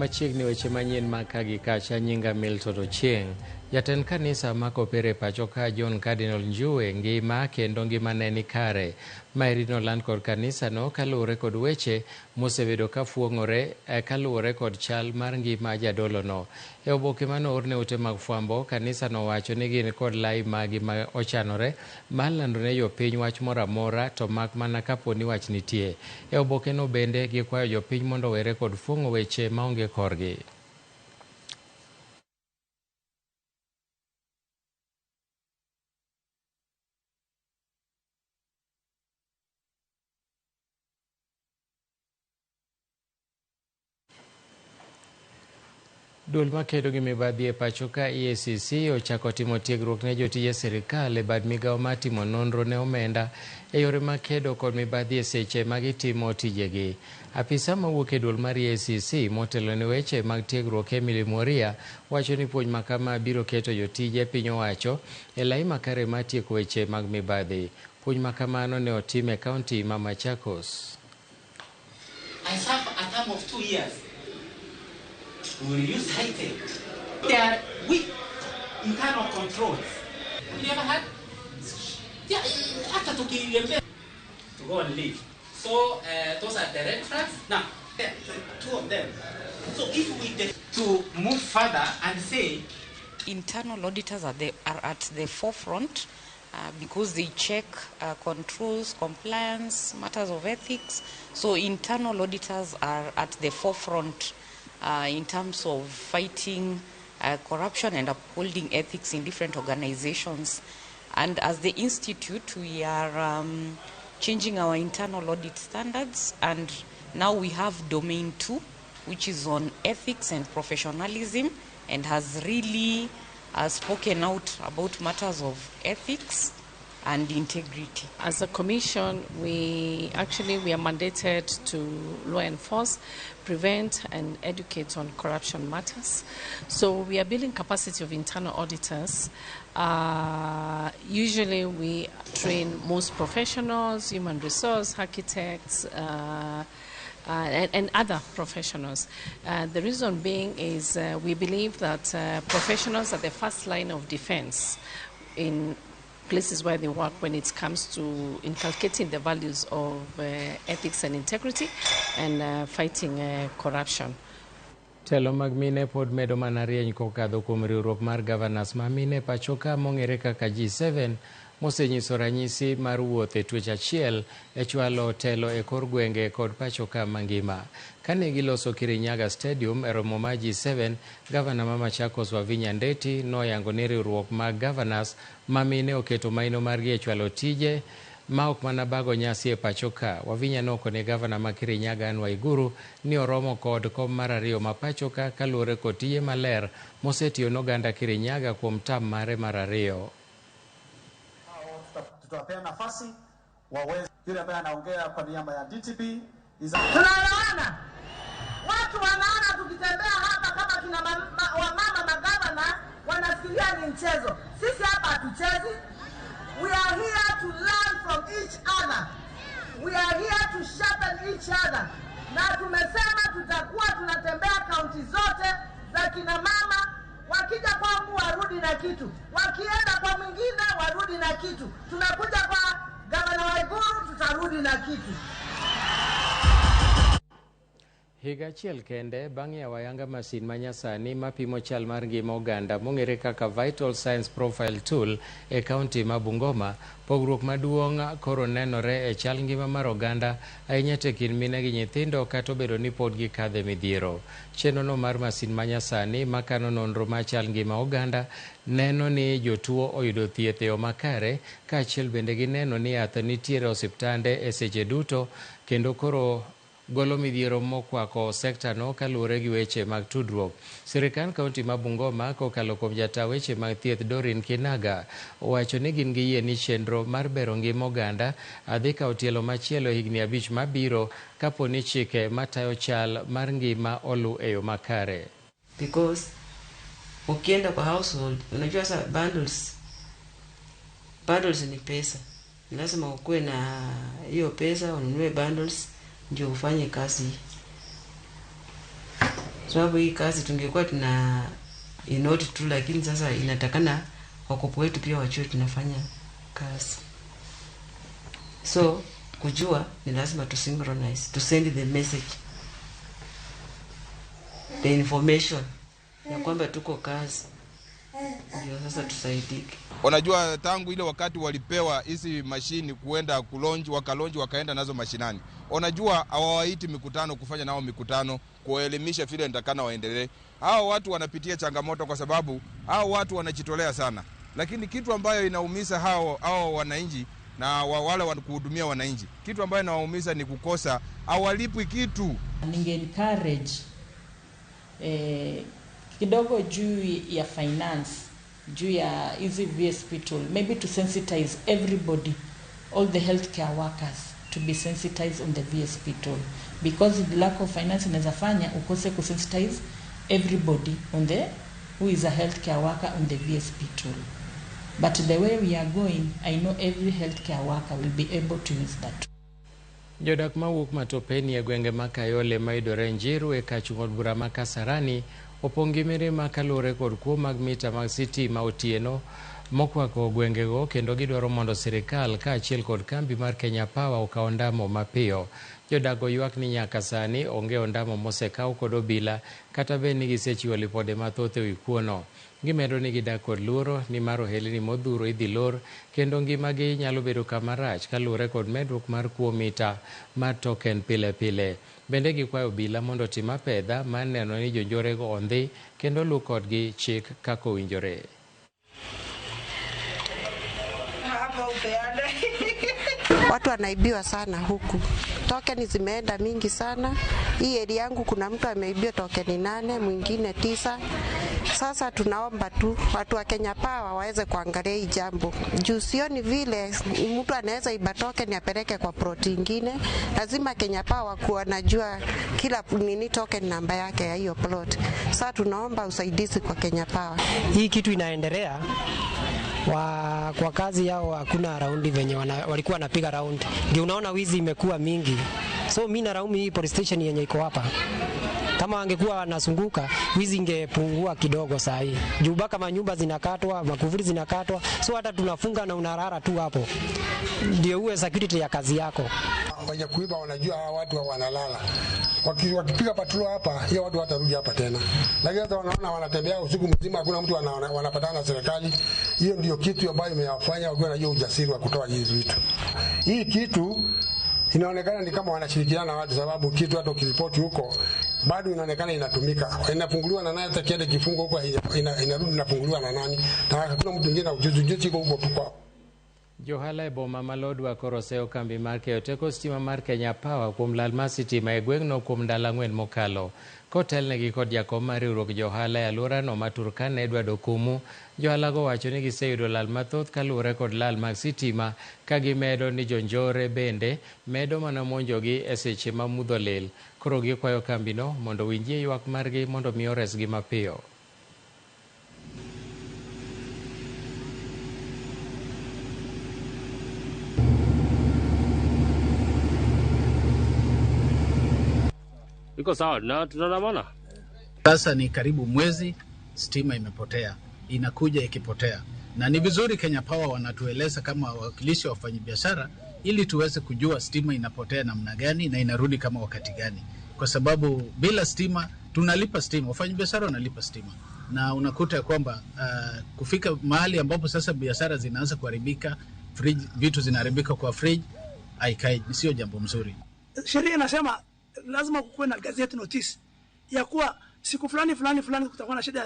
Machiegni weche manyien ma ka gi kacha nyinga Milton Ochieng. Jatend kanisa ma Kopere pacho ka John Cardinal Njue ngima kendo ngimane ni kare. Maeri noland kod kanisa no kaluwore kod weche mosebedo ka fuong'ore kaluwore kod chal mar ngima jadolo no. E oboke mane oor ne ute mag fwambo, kanisa no owacho ni gin kod lai magi ma ochanore mar lando ne jopiny wach moro amora to mak mana kapo ni wach nitie. E oboke no bende gikwayo jopiny mondo owere kod fuong'o weche maonge korgi. Duol makedo gi mibadhi e pacho ka EACC ochako timo tiegruok ne jotije sirikal e bad migawo mar timo nonro ne omenda e yore mag kedo kod mibadhi e seche ma gitimo tijegi. Apisa mawuok e duol mar EACC motelo ne weche mag tiegruok Emily Mworia wacho ni puonj makama biro keto jotije piny owacho e lai makare mar tieko weche mag mibadhi. Puonj makamano ne otim e kaunti ma Machakos. I serve a term of 2 years. We will use high tech. They are weak internal controls. Have you ever had? Yeah, after to go and leave. So those are the red flags. Now, two of them. So if we to move further and say, internal auditors are at the forefront. Because they check controls, compliance, matters of ethics. So internal auditors are at the forefront in terms of fighting corruption and upholding ethics in different organizations. And as the institute, we are changing our internal audit standards, and now we have domain 2, which is on ethics and professionalism, and has really spoken out about matters of ethics and integrity. As a commission, we are mandated to law enforce, prevent and educate on corruption matters. So we are building capacity of internal auditors. Usually we train most professionals, human resource architects, and other professionals. The reason being is we believe that professionals are the first line of defense in places where they work when it comes to inculcating the values of ethics and integrity and fighting corruption. Telo mag mine pod medo mana rieny kokadho kuom riwruok mar governors ma mine pacho ka mong'ere kaka G7 mosenyiso ranyisi mar wuoth e twech achiel e chwalo telo e kor gwenge kod pacho ka mangima. Kane giloso Kirinyaga Stadium e romo mar G7, gavana ma Machakos Wavinya Ndeti noyango ni riwruok mag governors ma mine oketo maino margi e chwalo tije ma ok mana bago nyasi e pacho ka. Wavinya nokone gavana ma Kirinyaga Anne Waiguru ni oromo kod kom mar ariyo ma pacho ka kaluwore kod tije maler mosetiyo ne oganda Kirinyaga kuom tam mare mar ariyo. Tutawapea nafasi waweze yule ambaye anaongea kwa niaba ya DTB. Tunaelewana? Watu wanaona tukitembea hapa kama kina wamama magavana wanafikiria ni mchezo. Sisi hapa hatuchezi. We are here to learn from each other. We are here to sharpen each other. Na tumesema tutakuwa tunatembea kaunti zote za kina mama. Wakija kwangu warudi na kitu, wakienda kwa mwingine warudi na kitu. Tunakuja kwa Gavana Waiguru tutarudi na kitu. Higa achiel kende bang' yawo ayanga masin manyasani mapimo chal mar ngima oganda mong'ere kaka Vital Signs Profile Tool e kaunti ma Bungoma, pogruok maduong' koro nenore e chal ngima mar oganda ahinya to e kind mine gi nyithindo kata obedo ni pod gikadhe midhiero. Chenrono mar masin manyasani makano nonro mar chal ngima oganda neno ni jotuo oyudo thieth e yo makare kaachiel bende gi neno ni yath nitiere e osiptande e seche duto kendo koro golo midhiero mokwako sekta no kaluwore gi weche mag tudruok. Sirikand kaunti ma Bungoma kokalo kuom jata weche mag thieth Doreen Kinaga owacho ni gin gi yie ni chenro mar bero ngima oganda dhi kawo tielo machielo e higni 5 mabiro kapo ni chike matayo chal mar ngima olu e yo makare. Because ukienda kwa household unajua sasa bundles ni pesa, lazima ukuwe na hiyo pesa ununue bundles ndio ufanye kazi. Sababu hii kazi tungekuwa tuna inoti tu, lakini sasa inatakana wakubwa wetu pia wajue tunafanya kazi. So kujua ni lazima tu synchronize, to send the message, the information ya kwamba tuko kazi, ndio sasa tusaidike. Unajua, tangu ile wakati walipewa hizi mashini kuenda kulonji, wakalonji wakaenda nazo mashinani, unajua hawawaiti mikutano, kufanya nao mikutano kuwaelimisha vile nitakana waendelee. Hao watu wanapitia changamoto kwa sababu hao watu wanajitolea sana, lakini kitu ambayo inaumiza hao wananchi na wale kuhudumia wananchi, kitu ambayo inawaumiza ni kukosa, hawalipwi kitu. Ninge encourage kidogo juu ya finance, juu ya hizi VSP tool, maybe to sensitize everybody, all the healthcare workers to be sensitized on the VSP tool, because the lack of finance inaweza fanya ukose kusensitize everybody on the who is a healthcare worker on the VSP tool. But the way we are going, I know every healthcare worker will be able to use that. Jodak mawuok Matopeni e gwenge ma Kayole mayudore Njiru e kach od bura ma Kasarani opong' gi mirima kaluwore kod kuo mag mita mag sitima otieno mokwako gwengego, kendo gidwaro mondo sirikal kaachiel kod kambi mar Kenya Power okaw ondamo mapiyo. Jodak oywak ni nyaka sani onge ondamo mosekaw kod obila kata bed ni gisechiwo lipode mathoth ewi kuono. Gimedo ni gidak kod luoro ni mar ohelni modhuro idhi lor kendo ngimagi nyalo bedo kama rach kaluwore kod medruok mar kuo mita mar token pile pile. Bende gikwayo obila mondo otim apedha mar neno ni jonjorego ondhi kendo luw kodgi chik kaka owinjore. Watu wanaibiwa sana huku, tokeni zimeenda mingi sana. Hii area yangu kuna mtu ameibiwa tokeni 8, mwingine 9. Sasa tunaomba tu watu wa Kenya Power waweze kuangalia hii jambo, juu sioni vile mtu anaweza iba token apeleke kwa plot ingine. Lazima Kenya Power kuwa najua kila nini token namba yake ya hiyo plot. Sasa tunaomba usaidizi kwa Kenya Power. Hii kitu inaendelea kwa kazi yao, hakuna raundi venye walikuwa wanapiga raundi, ndio unaona wizi imekuwa mingi. So mimi nalaumu hii police station yenye iko hapa. Kama wangekuwa wanazunguka wizi ingepungua kidogo saa hii. Juu baka manyumba zinakatwa, makufuri zinakatwa, so hata tunafunga na unarara tu hapo. Ndio uwe security ya kazi yako. Wenye kuiba wanajua hawa watu wanalala. Wakipiga patrol hapa, hiyo watu watarudi hapa tena. Lakini sasa wanaona wanatembea usiku mzima, hakuna mtu wanapatana na serikali. Hiyo ndio kitu ambayo imewafanya wakiwa na hiyo ujasiri wa kutoa hizi vitu. Hii kitu inaonekana ni kama wanashirikiana na watu, sababu kitu hata ukiripoti huko bado inaonekana inatumika. Inafunguliwa na nani? Hata kiende kifungo huko inarudi inafunguliwa na nani? Na hakuna mtu mwingine ujuzi uko huko tu kwao. Johala e boma ma Lodwar koro oseyo kambi mar keyo teko stima mar Kenya Power kuom lal mar sitima e gweng'no kuom ndalo 4 mokalo. Kotelnegi kod jakom mar riwruok johala e alworano ma Turkana Edward Okumu, johalago wacho ni giseyudo lal mathoth kaluwore kod lal mag sitima, ka gimedo ni jonjore bende medo mana monjogi e seche ma mudho lil. Koro gikwayo kambino mondo owinjie ywak margi mondo mi oresgi mapiyo. Iko sawa na tunaandamana. Sasa ni karibu mwezi stima imepotea, inakuja ikipotea, na ni vizuri Kenya Power wanatueleza kama wawakilishi wa wafanyabiashara, ili tuweze kujua stima inapotea namna gani na inarudi kama wakati gani, kwa sababu bila stima tunalipa stima, wafanyabiashara wanalipa stima, na unakuta kwamba kufika mahali ambapo sasa biashara zinaanza kuharibika, fridge, vitu zinaharibika kwa fridge, haikai, sio jambo mzuri. Sheria inasema lazima kuwe na gazette notice ya kuwa siku fulani fulani fulani kutakuwa na shida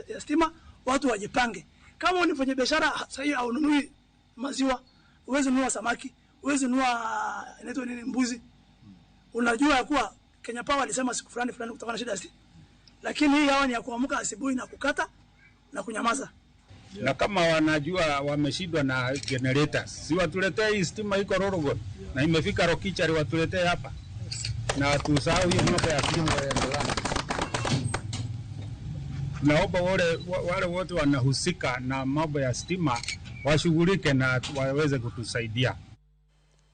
ya stima, watu wajipange. Kama ni mfanya biashara sasa hivi haununui maziwa, huwezi nunua samaki, huwezi nunua inaitwa nini mbuzi. Unajua kuwa Kenya Power alisema siku fulani fulani kutakuwa na shida ya stima. Lakini hii hawa ni ya kuamka asubuhi na kukata na kunyamaza. Na kama wanajua wameshindwa na generators, si watuletee hii stima iko Rorogon na imefika Rokichari, watuletee hapa. Na tusahau hiyo mambo ya stima. Naomba wale wote wanahusika na mambo ya stima washughulike na waweze kutusaidia.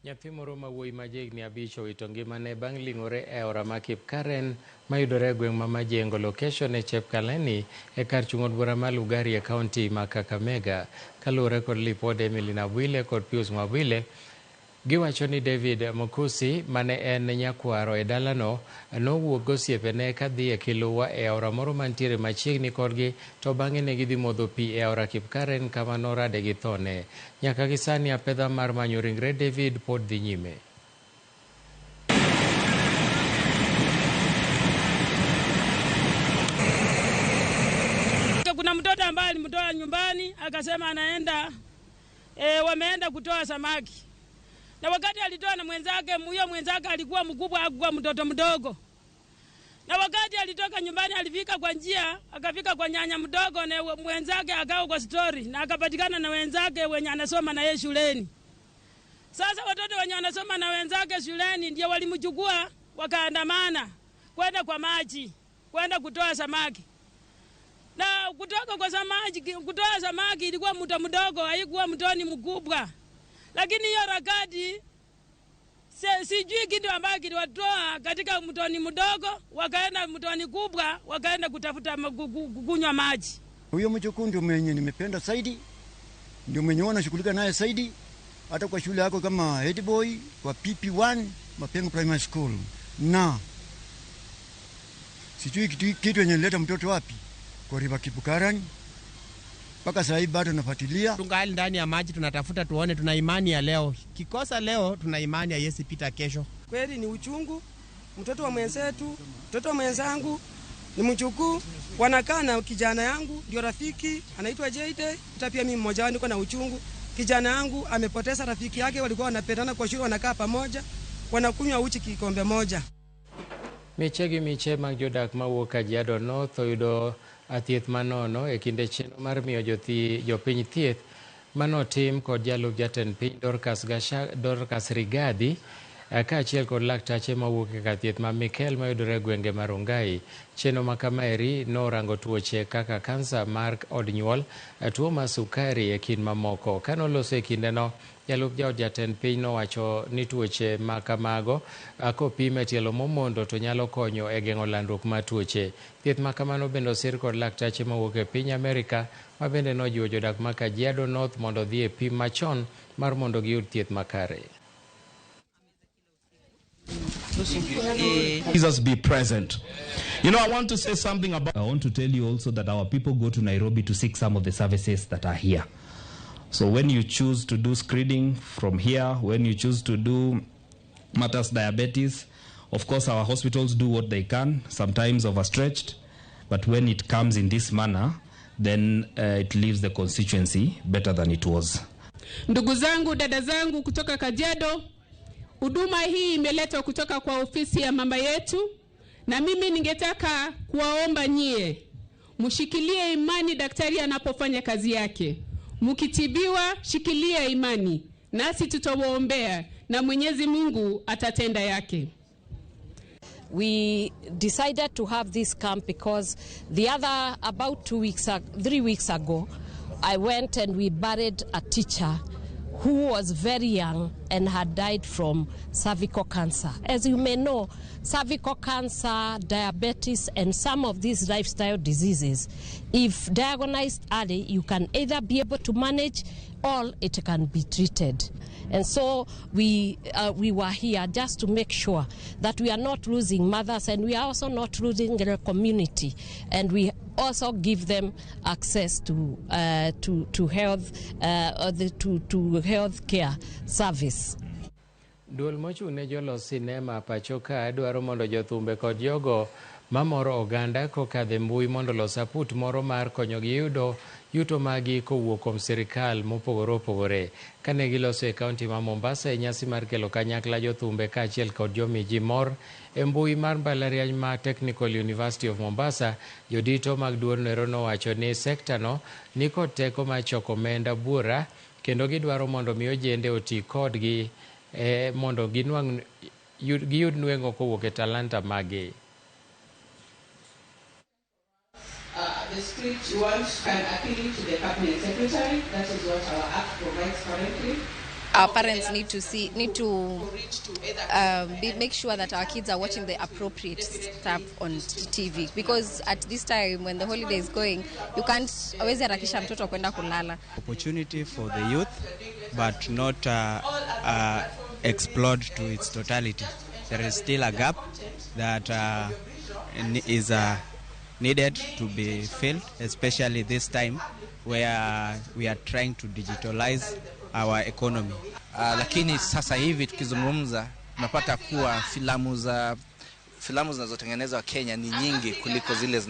Nyathi moro ma wuoyi ma jahigni 5 owito ngimane bang' ling'ore e aora ma Kipkaren mayudore e gweng' ma Majengo location e Chepkaleni e kar chung' od bura ma Lugari e kaunti ma Kakamega. Kaluwore kod lipod Emily Nabwile kod Pius Mwabwile, giwacho ni David Mukusi mane en nyakwaro e dalano nowuok gosiepene kadhi e Kiluwa e aora moro mantiere machiegni kodgi to bang'e ne gidhi modho pi e aora Kipkaren kama norade gi thone. Nyaka gi sani apedha mar manyo ringre David pod dhi nyime. Kuna mtoto ambaye alimtoa nyumbani akasema anaenda wameenda kutoa samaki. Na wakati alitoa na mwenzake, huyo mwenzake alikuwa mkubwa, hakuwa mtoto mdogo. Na wakati alitoka nyumbani alifika kwa njia, akafika kwa nyanya mdogo na mwenzake akao kwa story na akapatikana na wenzake wenye anasoma na yeye shuleni. Sasa watoto wenye wanasoma na wenzake shuleni ndio walimchukua wakaandamana kwenda kwa maji, kwenda kutoa samaki. Na kutoka kwa samaki, kutoa samaki ilikuwa mto mdogo, haikuwa mtoni mkubwa. Lakini hiyo rakati sijui kitu ambacho kiliwatoa katika mtoni mdogo wakaenda mtoni kubwa, wakaenda kutafuta kunywa maji. Huyo mjukuu ndio mwenye nimependa zaidi, ndio mwenye wanashughulika naye zaidi, hata kwa shule yako kama head boy kwa PP1 Mapengo Primary School. Na sijui kitu yenye leta mtoto wapi kwa River Kipkaren. Mpaka sasa hivi bado nafuatilia. Tungali ndani ya maji tunatafuta tuone, tuna imani ya leo. Kikosa leo tuna imani ya Yesu pita kesho. Kweli ni uchungu. Mtoto wa mwenzetu, mtoto wa mwenzangu ni mjukuu, wanakaa na kijana yangu ndio rafiki, anaitwa Jade. Hata pia mimi mmoja wao niko na uchungu. Kijana yangu amepoteza rafiki yake, walikuwa wanapendana kwa shule, wanakaa pamoja, wanakunywa uchi kikombe moja. Miche gi miche mag jodak mawuok Kajiado North oyudo thieth manono e kinde chenro mar miyo jopiny thieth manotim kod jalup jatend piny Dorcas Rigathi kaachiel kod laktache mawuok e kar thieth ma Mikel mayudore e gwenge ma Rongai. Chenro ma kamaeri norango tuoche kaka kansa mar od nyuol, tuo mar sukari e kind mamoko. Kanoloso e kindeno, jalup jaod jatend piny nowacho ni tuoche ma kamago kopim e tielo momondo to nyalo konyo e geng'o landruok mar tuoche. Thieth ma kamano bende osir kod laktache mawuok e piny Amerika ma bende nojiwo jodak ma Kajiado North mondo odhi e pim machon mar mondo giyud thieth makare. Jesus be present. You know, I want to say something about... I want to tell you also that our people go to Nairobi to seek some of the services that are here. So when you choose to do screening from here, when you choose to do matters diabetes, of course our hospitals do what they can, sometimes overstretched, but when it comes in this manner, then it leaves the constituency better than it was. Ndugu zangu, dada zangu kutoka Kajiado, huduma hii imeletwa kutoka kwa ofisi ya mama yetu, na mimi ningetaka kuwaomba nyie mshikilie imani daktari anapofanya kazi yake. Mkitibiwa, shikilia imani, nasi tutawaombea na Mwenyezi Mungu atatenda yake. We decided to have this camp because the other about 3 weeks ago, I went and we buried a teacher who was very young and had died from cervical cancer. As you may know, cervical cancer, diabetes, and some of these lifestyle diseases, if diagnosed early, you can either be able to manage or it can be treated. And so we were here just to make sure that we are not losing mothers, and we are also not losing the community, and we also give them access to health to health care service. Duol mochung' ne jolos sinema pacho ka dwaro mondo jothumbe kod jogo mamoro oganda kokadho e mbui mondo los aput moro mar konyogi yudo yuto magi kowuok kuom sirikal mopogore opogore. Kane giloso e kaunti ma Mombasa e nyasi mar kelo kanyakla jothumbe kaachiel kod jomi ji mor e mbui mar mbalariany ma Technical University of Mombasa, jodito mag duolno ero nowacho ni sekta no nikod teko mar choko omenda buora kendo gidwaro mondo mi ojende oti kodgi mondo giyud nweng'o kowuok e talanta magi. The script you want can appeal to the cabinet secretary. That is what our act provides currently. Our parents need to see, need to make sure that our kids are watching the appropriate stuff on TV, because at this time when the holiday is going, you can't, hawezi harakisha mtoto kwenda kulala. Opportunity for the youth, but not explored to its totality. There is still a gap that is needed to be filled, especially this time where we are trying to digitalize our economy. Lakini sasa hivi tukizungumza tunapata kuwa filamu zinazotengenezwa Kenya ni nyingi kuliko zile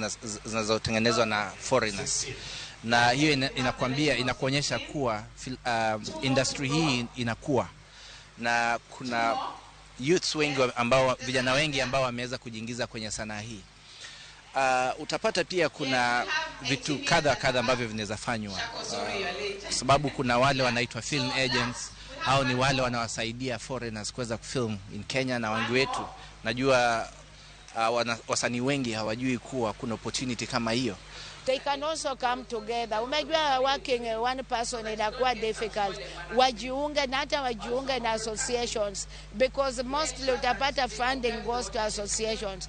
zinazotengenezwa na foreigners, na hiyo inakwambia, inakuonyesha kuwa industry hii inakuwa na kuna youths wengi ambao, vijana wengi ambao wameweza kujiingiza kwenye sanaa hii. Utapata pia kuna vitu kadha kadha ambavyo vinaweza fanywa, kwa sababu kuna wale wanaitwa film agents. Hao ni wale wanawasaidia foreigners kuweza kufilm in Kenya, na wengi wetu najua wasanii wengi hawajui kuwa kuna opportunity kama hiyo. They can also come together. Umejua working one person inakuwa difficult. Wajiunge na, hata wajiunge na associations, because mostly utapata funding goes to associations.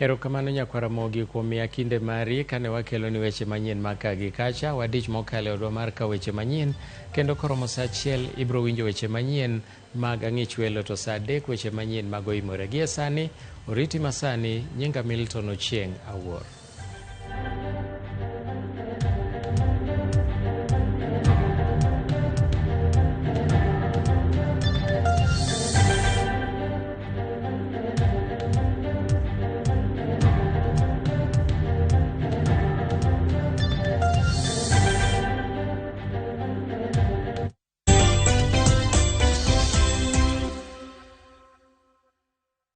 Erokamano nyakwara Mogi kuom miya kinde mari kane wakelo ni weche manyien mag ka gi kacha. Wadich mokalo e odwa mar ka weche manyien, kendo koromo sa 1 ibiro winjo weche manyien mag ang'ich welo, to sa 3 weche manyien mag oimore. Gie sani oriti masani, nyinga Milton Ochieng' Awuor.